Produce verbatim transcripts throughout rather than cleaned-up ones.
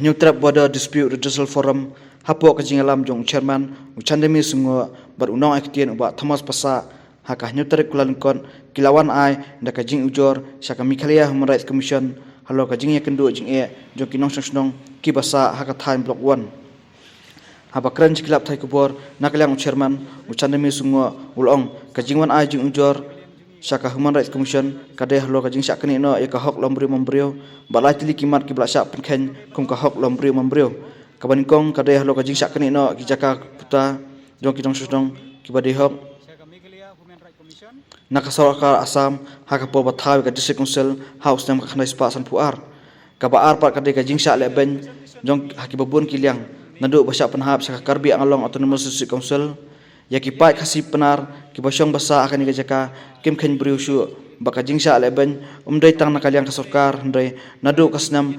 Hynñiewtrep Border Dispute Redressal Forum, hapoh ka jingïalam jong u Chairman, u Chandamir Sungoh, bad u Nongai Ktien u Bah Thomas Passah, ha ka hynñiew tarik Kyllalyngkot, ki la wan ai da ka jingujor sha ka Meghalaya Human Rights Commission halor ka jingïakynduh jingeh jong ki nongshong shnong kiba sah ha ka thaiñ Block One. Haba kren sha ki lad pathai khubor na ka liang u Chairman, u Chandamir Sungoh, u la ong ka jingwan ai jingujor sha ka Human Rights Commission ka dei halor ka jingshah knieh noh ïa ka hok longbriew manbriew, bad lai tylli ki mat kiba la shah pynkheiñ kum ka hok longbriew manbriew. Kaba nyngkong ka dei halor ka jingshah knieh noh ki jaka puta jong ki nongshong shnong kiba dei hok na ka sorkar Assam ha ka por ba thaw ïa ka District Council ha u snem ka khyndai spah sanphew ar. Kaba ar pat ka dei ka jingshah lehbeiñ jong ha kiba bun ki liang, naduh ba shah pynhap sha ka Karbi Anglong Autonomous District Council. Ïa ki paid Khasi Pnar kiba shong ba sah ha kane ka jaka kim kheiñ briew shuh, ba ka jingshah lehbeiñ ym dei tang na ka liang ka sorkar, hynrei naduh ka snem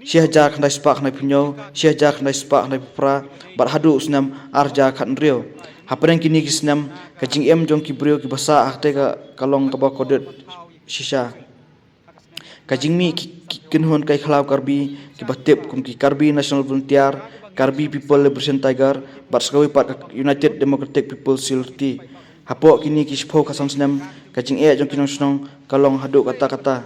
shi hajar khyndai spah khyndaiphew hynñiew, shi hajar khyndai spah khyndaiphew phra, bad haduh u snem ar hajar khathynriew. Hapdeng kine ki snem, ka jingim jong ki briew kiba sah ha katei ka, ka long kaba kordit shisha. Ka jingmih ki, ki kynhun kai khlaw Karbi kiba tip kum ki Karbi National Volunteer, Karbi People Liberation Tiger, bad sa kawei pat ka United Democratic People's Solidarity. Hapoh kine ki shiphew khatsan snem, ka jingeh jong ki nongshong shnong ka long haduh katta katta.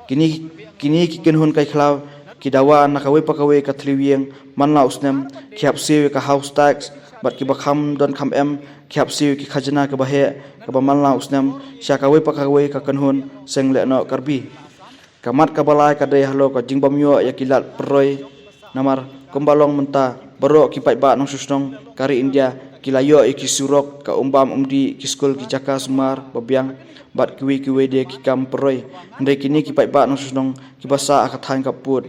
Kine, kine ki kynhun kai khlaw ki dawa na kawei pa kawei ka thliew ïing man la u snem, ki hap siew ïa ka house tax, bad kiba kham don kham em ki hap siew ïa ki khajna kaba heh kaba man la u snem sha kawei pa kawei ka kynhun seng lehnoh Karbi. Ka mat kaba lai ka dei halor ka jingbym ïoh ïa ki lad pynroi. Namar kumba long mynta, baroh ki paidbah nongshong shnong ka ri India ki la ïoh ïa ki surok, ka umbam umdih, ki skul, ki jaka sumar ba biang, bad kiwei kiwei de ki kam pynroi. Hynrei kine ki paidbah nongshong shnong kiba sah ha ka thaiñ kaba pud,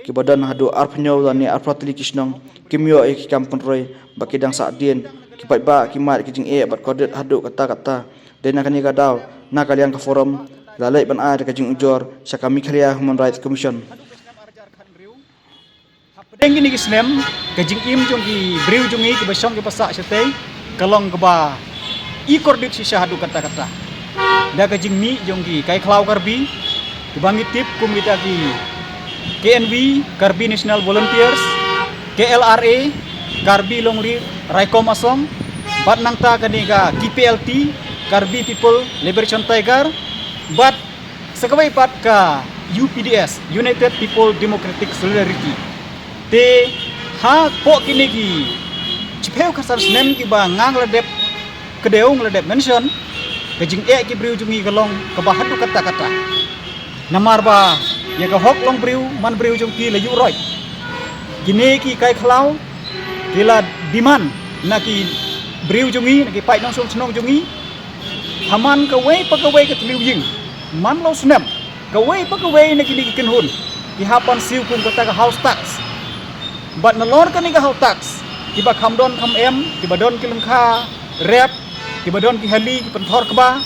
kiba don haduh arphew hynñiew lane arphew phra tylli ki shnong, kim ïoh ïa ki kam pynroi, bad ki dang sahdien. Ki paidbah ki mad ïa ka jingeh bad kordit haduh katta katta. Dei na kane ka daw, na ka liang ka forum, la leit ban ai da ka jingujor sha ka Meghalaya Human Rights Commission. Hapdeng kine ki snem, ka jingim jong ki briew jong ngi kiba shong kiba sah shatei ka long kaba i kordit shisha haduh katta katta. Da ka jingmih jong ki kai khlaw Karbi kiba ngi tip kum kita ki K N V, Karbi National Volunteers, K L R A, Karbi Longri Raikom Asong, bad nangta kane ka K P L T, Karbi People Liberation Tiger, bad sa kawei pat ka U P D S, United People Democratic Solidarity. Te hapoh kine ki shiphew khatsan snem kiba nga la dep kdew, nga la dep mention, ka jingeh ki briew jong ngi ka long kaba haduh katta katta. Namar ba ïa ka hok longbriew manbriew jong ki la ïuh roit. Kine ki kai khlaw ki la demand na ki briew jong ngi, na ki paid nongshong shnong jong ngi, ha man kawei pa kawei ka thliew ïing, man la u snem, kawei pa kawei na kine ki kynhun ki hap ban siew kum kata ka house tax. Bad nalor kane ka house tax, kiba kham don kham em, kiba don ki lyngkha rep, kiba don ki hali, ki pynthor kba,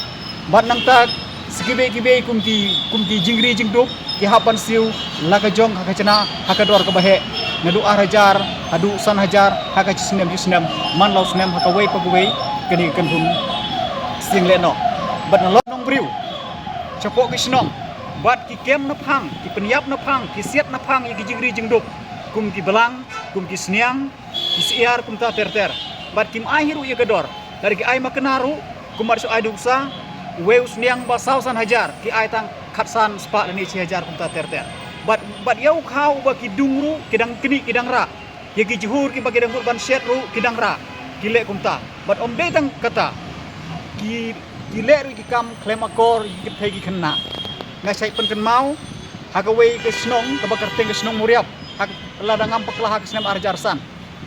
bad nangta sa kiwei kiwei kum ki, kum ki jingri jingduk ki hap ban siew la ka jong ka khajna ha ka dor kaba heh, naduh ar hajar haduh san hajar ha ka shi snem shi snem, man la u snem ha kawei pa kawei kane ka kynhun seng lehnoh. Bad nalor nongbriew shapoh ki shnong, bad ki kem na phang, ki pynïap na phang, ki siat na phang ïa ki jingri jingduk, kum ki blang, kum ki sniang, ki syiar kumta ter ter. Bad kim ai hi ruh ïa ka dor. Lada ki ai makna ruh, kumba shu ai da u ksa, uwei u sniang ba saw san hajar, ki ai tang khatsan spah lane shi hajar kumta ter ter. Bad, bad ïa u khaw uba ki dung ruh ki dang knieh ki dang rah. Ïa ki jhur kiba ki dang kut ban shet ruh ki dang rah. Ki leh kumta. Bad ym dei tang kata, ki, ki leh ruh ki kam khlem akor ïa ki kynthei ki khynnah. Nga shait pynkynmaw ha kawei ka shnong kaba kyrteng ka shnong Mawriap, ha ka, lada ngam bakla ha ka snem ar hajar san.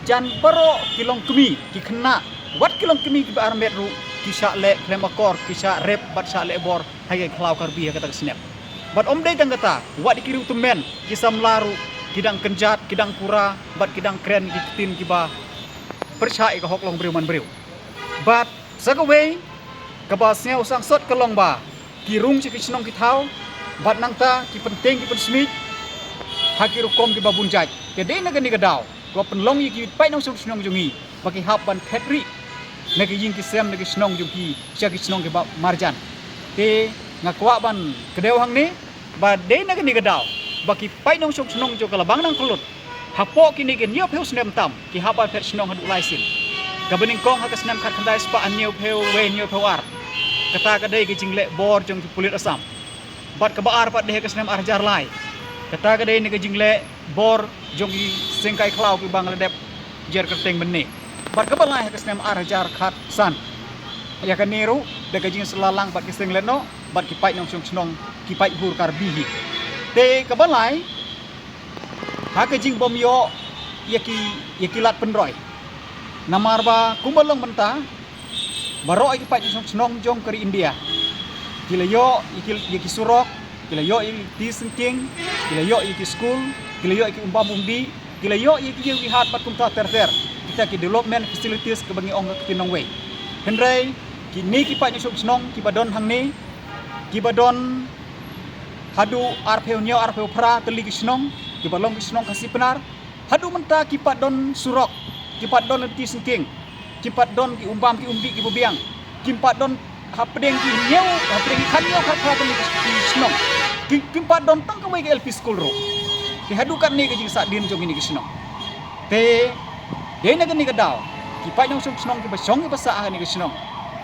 Jan baroh ki longkmie, ki khynnah, wat ki longkmie kiba armet ruh, ki shah leh khlem akor, ki shah rep bad shah leh bor ha ki khlaw Karbi ha kata ka snem. Bad ym dei tang kata, wat ki riew tymmen, ki samla ruh ki dang kynjat, ki dang kura bad ki dang kren ki ktien kiba pyrshah ïa ka hok longbriew manbriew. Bad sa kawei kaba sngew sangsot ka long ba ki rung sha ki shnong ki thaw, bad nangta ki pyntieng ki pynsmit ha ki rukom kiba bun jait. Te dei na kane ka daw, ko pynlong ïa ki paid nongshong shnong jong ngi ba ki hap ban phet rieh na ki ïing ki sem na ki shnong jong ki sha ki shnong kiba marjan. Te nga kwah ban kdew hangne ba dei na kane ka daw ba ki paid nongshong shnong jong ka Labang Nangkyllut hapoh kine ki hynñiewphew snem tam ki hap ban phet shnong haduh lai sien. Kaba nyngkong ha ka snem khatkhyndai spah hynñiewphew wei hynñiewphew ar, kata ka dei ka jingleh bor jong ki pulit Assam. Bad kaba ar pat dei ha ka snem ar hajar lai, kata ka dei na ka jingleh bor jong ki seng kai khlaw kiba nga la dep jer kyrteng mynne. Bad kaba lai ha ka snem ar hajar khatsan, ïa kane ruh da ka jingsylla lang bad ki seng lehnoh bad ki paid nongshong shnong, ki paid hur Karbi hi. Te kaba lai, ha ka jingbym ïoh ïa ki, ïa ki lad pynroi. Namar ba kumba long mynta, baroh ïa ki paid nongshong shnong jong ka ri India ki la ïoh ïa ki, ïa ki surok, ki la ïoh ïa ki syngkien, ki la ïoh ïa ki skul, ki la ïoh ïa ki umbam umdih, ki la ïoh ïa ki ïew ki hat bad kumta ter ter. Kita ki development facilities kaba ngi ong ka ktien nongwei. Hynrei kine ki paid nongshong shnong kiba don hangne, kiba don haduh arphew hynñiew arphew phra tylli ki shnong, kiba long ki shnong Khasi Pnar, haduh mynta kim pat don surok, kim pat don lynti syngkien, kim pat don ki umbam ki umdih kiba biang, kim pat don hapdeng ki hynñiew, hapdeng ki khathynñiew khatphra tylli ki shnong, kim, kim pat don tang kawei ka L P school ruh. Te haduh katne ka jingsahdien jong kine ki shnong. Te dei na kane ka daw, ki paid nongshong shnong kiba shong kiba sah ha kane ka shnong,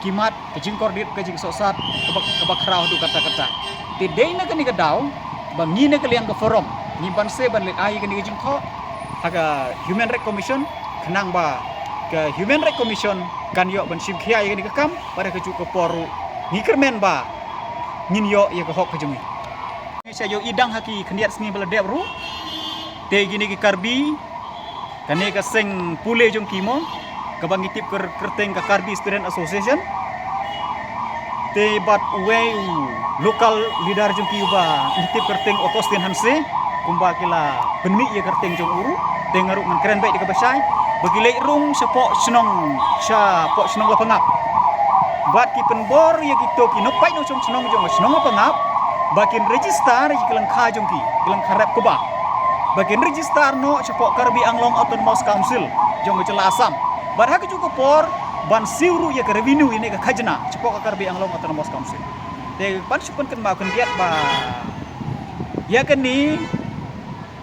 ki mad ka jingkordit, ka jingsohsat kaba, kaba khraw haduh katta katta. Te dei na kane ka daw ba ngi na ka liang ka forum ngim banse ban leit ai ïa kane ka jingthoh ha ka Human Rights Commission, khnang ba ka Human Rights Commission kan ïoh ban shim khia ïa kane ka kam, bad ha kajuh ka por ruh ngi kyrmen ba ngin ïoh ïa ka hok ka jong ngi. Ngi sa ïohi dang ha ki khyndiat sngi ba la dep ruh, te kine ki Karbi, kane ka seng pule jong ki mo, kaba ngi tip kyr-, kyrteng ka Karbi Student Association, te bad uwei u local leader jong ki uba ngi tip kyrteng Augustine Hanse, kumba ki la pynmih ïa ka kyrteng jong u ruh, te nga ruh ngan kren beit da kaba shai, ba ki leit rung shapoh shnong, shapoh shnong Lapangap. Bad ki pynbor ïa kito ki nongpaid nongshong shnong jong ka shnong Lapangap ba kin register ïa ki lyngkha jong ki, ki lyngkha rep kba, ba kin register noh shapoh Karbi Anglong Autonomous Council jong ka jylla Assam. Bad ha kajuh ka por ban siew ruh ïa ka revenue, ïa ne ka khajna shapoh ka Karbi Anglong Autonomous Council. Te ban shu pynkynmaw khyndiat ba ïa kane,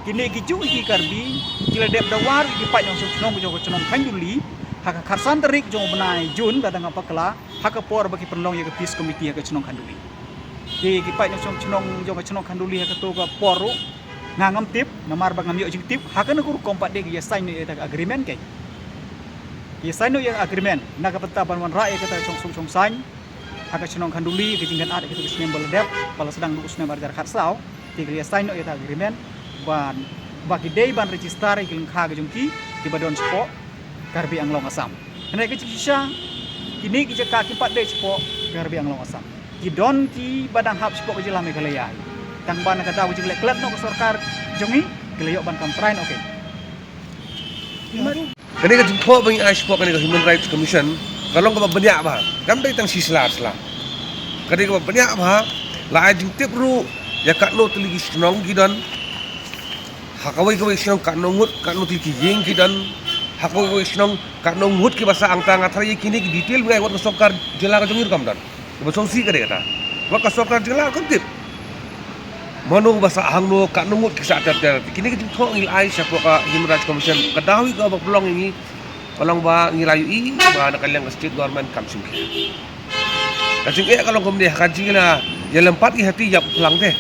kine ki juh ki Karbi ki la dep dawa ruh ïa ki paid nongshong shnong jong ka shnong Khanduli ha ka khatsan tarik jong u bnai June, lada ngam bakla, ha ka por ba ki pynlong ïa ka peace committee ha ka shnong Khanduli. Te ki paid nongshong shnong jong ka shnong Khanduli ha kato ka por ruh nga ngam tip, namar ba ngam ïoh jingtip. Ha kane ka rukom pat de ki ïa sign noh ïa ka agreement, ki ïa sign noh ïa ka agreement na ka bynta ban wanrah ïa kata ka shongsuk shongsaiñ ha ka shnong Khanduli, ka jingïakhun ha kito ki snem ba la dep, ba la sdang naduh u snem ar hajar khatsaw. Te ki la ïa sign noh ïa ka agreement ba, ba ki dei ban register ïa ki lyngkha ka jong ki, kiba don shapoh Karbi Anglong Assam. Hynrei ka jingshisha, kine ki jaka kim pat dei shapoh Karbi Anglong Assam, ki don kiba dang hap shapoh ka jylla Meghalaya. Tang ba na ka daw ka jingleh klet noh ka sorkar jong ngi, ki la ïoh ban kam trai noh ki. Kane ka jingthoh ba ngi ai shapoh kane ka Human Rights Commission ka long kaba bniah bha, kam dei tang shi sla ar sla. Ka dei kaba bniah bha, la ai jingtip ruh ïa katno tylli ki shnong ki don, ha kawei kawei shnong katno ngut, katno tylli ki ïing ki don, ha kawei kawei shnong katno ngut kiba sah. Hangta nga tharai ïa kine ki detail ba ngi ai wat ka sorkar jylla ka jong ngi ruh kam don. Kaba sngewsih ka dei kata ba ka sorkar jylla kam tip mano ba sah hangno, katno ngut ki sah ter ter. Kine ki jingthoh ngi la ai shapoh ka Human Rights Commission, ka daw hi kaba pynlong ïa ngi ka long ba ngi la ïohi ba na ka liang ka state government kam shim khia. Ka jingeh ka long kumne, ha ka jingïalympat ki hati ïap phlang te,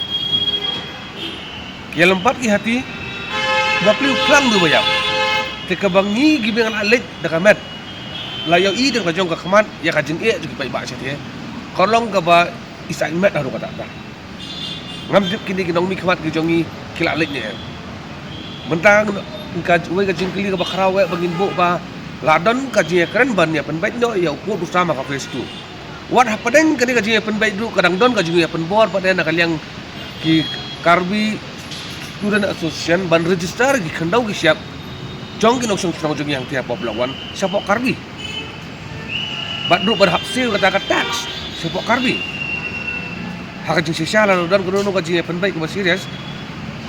ki ïalympat ki hati ba plie phlang du ba ïap. Te kaba ngi kiba ngi la leit da ka met, la ïohi da ka jong ka khmat ïa ka jingeh jong ki paidbah shatei, ka long kaba i saiñ met haduh katta katta. Ngam tip kine ki nongmihkhmat ki jong ngi ki la leit ne em. Mynta ka, uwei ka jingkylli kaba khraw eh ba ngin buh ba la don ka jingïakren ban ïa pynbeit noh ïa u pud u sam ha ka phase two. Wat hapdeng kane ka jingïapynbeit ruh ka dang don ka jingïapynbor pat de na ka liang ki Karbi Student Association ban register ki khyndew ki shyiap jong ki nongshong shnong jong ngi hangtei hapoh Block One shapoh Karbi. Bad ruh ban hap siew kata ka tax shapoh Karbi. Ha ka jingshisha lada don kano kano ka jingïapynbeit kaba serious,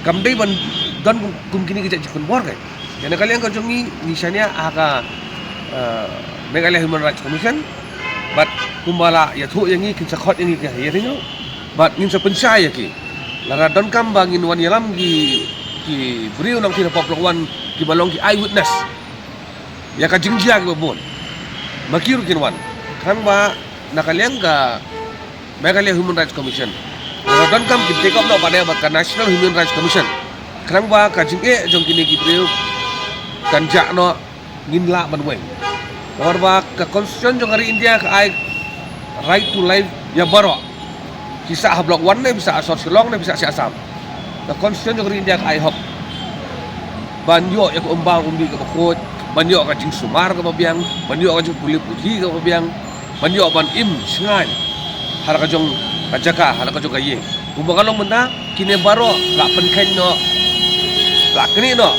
kam dei ban don kum, kum kine ki jait jingpynbor. Ka, ïa na ka liang ka jong ngi, ngi shaniah ha ka, eh, Meghalaya Human Rights Commission. Bad kumba la ïathuh ïa ngi, kin sa khot ïa ngi ki ha hearing ruh, bad ngin sa pynshai ïa ki. Lada donkam ba ngin wan ïalam ki, ki briew nangtei na pop long wan kiba long ki eyewitness ïa ka jingjia kiba bun, ma ki ruh kin wan. Khnang ba na ka liang ka Meghalaya Human Rights Commission, lada donkam kin take up noh pat ïa ka National Human Rights Commission, khnang ba ka jingeh jong kine ki briew kan jah noh, ngin lah ban weng. Namar ba ka constitution jong ka ri India ka ai right to life ïa baroh, phi sah ha Block One ne phi sah ha sor Shillong ne phi sah sha Assam. Ka constitution jong ka ri India ka ai hok ban ïoh ïa ka umbaw umdih kaba khuid, ban ïoh ka jingsumar kaba biang, ban ïoh ka jingpule puthi kaba biang, ban ïoh ban im shngaiñ ha la ka jong ka jaka, ha la ka jong ka ïing. Kumba ka long mynta, kine baroh la pynkheiñ noh, la knieh noh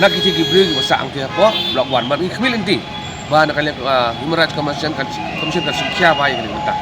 na kitei ki briew kiba sah hangtei hapoh Block One. Bad ngi khmih lynti ba na ka liang, ah, Human Rights Commission kan, Commission kan shim khia bha ïa kane mynta.